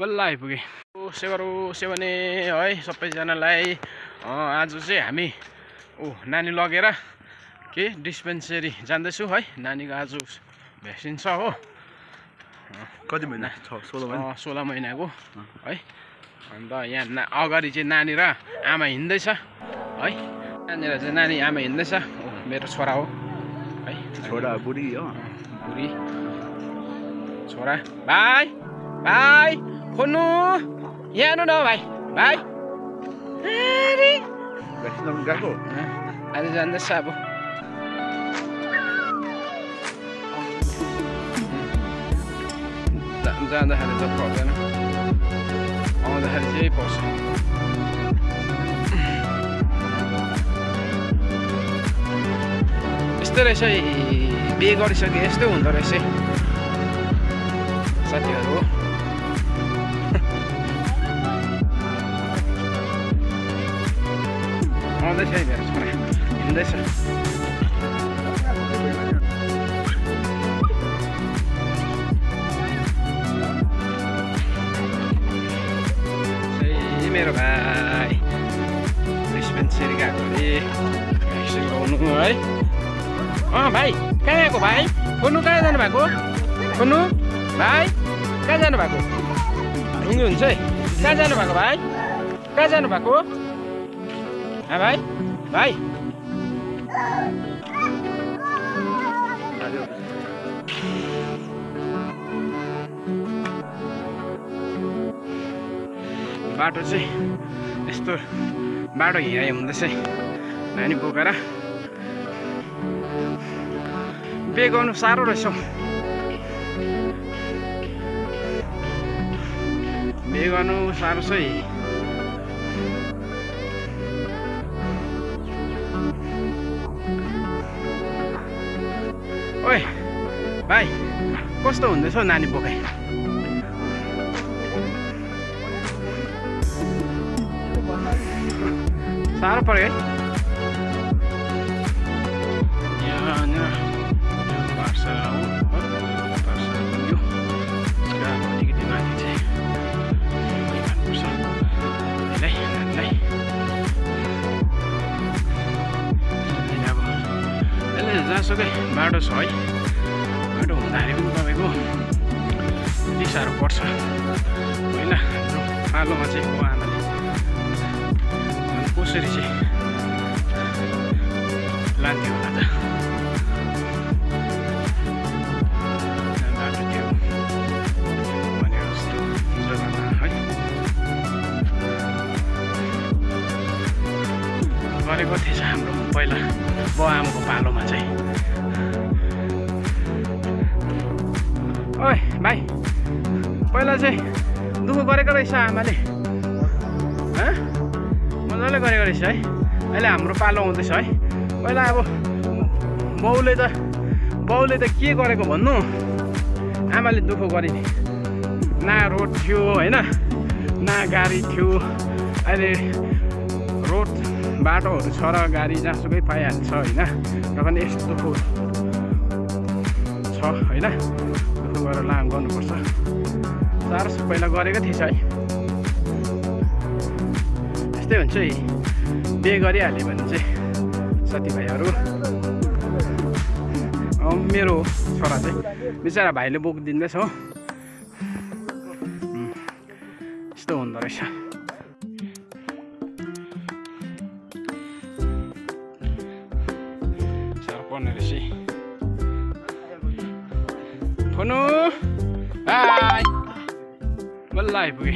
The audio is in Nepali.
बल्ल आइपुगे सेवरो सेवने है सबैजनालाई। आज चाहिँ हामी नानी लगेर के डिस्पेन्सरी जाँदैछु है। नानीको आज भ्याक्सिन छ हो। कति महिना? 16 महिनाको है। अन्त यहाँ अगाडि चाहिँ नानी र आमा हिँड्दैछ है। यहाँनिर चाहिँ नानी आमा हिँड्दैछ। मेरो छोरा हो है। छोरा बुढी हो। बुढी छोरा। भाइ भाइ खोल्नु यहाँ आउनु न भाइ। भाइ भ्याक्सिन गएको आज जाँदैछ। अब जाँदाखेरि त पर्दैन, आउँदाखेरि चाहिँ पर्छ। यस्तै रहेछ, बिहे गरिसके यस्तै हुँदो रहेछ साथीहरू। आउँदैछ है मेरो छोरा, हिँड्दैछ। मेरो भाइ डिस्पेन्सरी गएको अरे भ्याक्सिन लगाउनु है। भाइ कहाँ गएको भाइ? खोल्नु कहाँ जानुभएको? खोल्नु भाइ कहाँ जानुभएको? ढुङ्गी हुन्छ है। कहाँ जानुभएको भाइ? कहाँ जानुभएको? भाइ भाइ बाटो चाहिँ यस्तो बाटो हिँडाइ हुँदैछ नानी बोकेर। बिहे गर्नु साह्रो रहेछ। बिहे गर्नु साह्रो छ है। ओइ भाइ कस्तो हुँदैछ नानी बोकाइ? साह्रो पर्यो है। यहाँनिर पार्सल अलिकति माथि चाहिँ खानुपर्छ नानीलाई। अब यसले जहाँसुकै बाटो छ है। बाटो हुँदाखेरि पनि तपाईँको यति साह्रो पर्छ। पहिला हाम्रो पालोमा चाहिँ हो आमाले कसरी चाहिँ लान्थ्यो होला त। बाटो थियो भनेको जस्तो जग्गामा है गरेको थिएछ हाम्रो पहिला बाउ आमाको पालोमा चाहिँ। ओइ भाइ पहिला चाहिँ दुःख गरेको रहेछ आमाले, मजाले गरेको रहेछ है। अहिले हाम्रो पालो हुँदैछ है। पहिला अब बाउले त के गरेको भन्नु। आमाले दुःख गरिदिए। न रोड थियो होइन, न गाडी थियो। अहिले रोड बाटोहरू छ र गाडी जहाँसुकै पाइहाल्छ होइन। र पनि यस्तो दुःख छ होइन। दुःख गरेर गर्नुपर्छ। साह्रो पहिला गरेको थिएछ है। यस्तै हुन्छ है। बिहे गरिहाल्यो भने चाहिँ साथीभाइहरू। मेरो छोरा चाहिँ बिचरा भाइले बोकिदिँदैछ हो। यस्तो हुँदो रहेछ। साह्रो पर्ने रहेछ। खोल्नु भाइ बल्ल आइपुगे।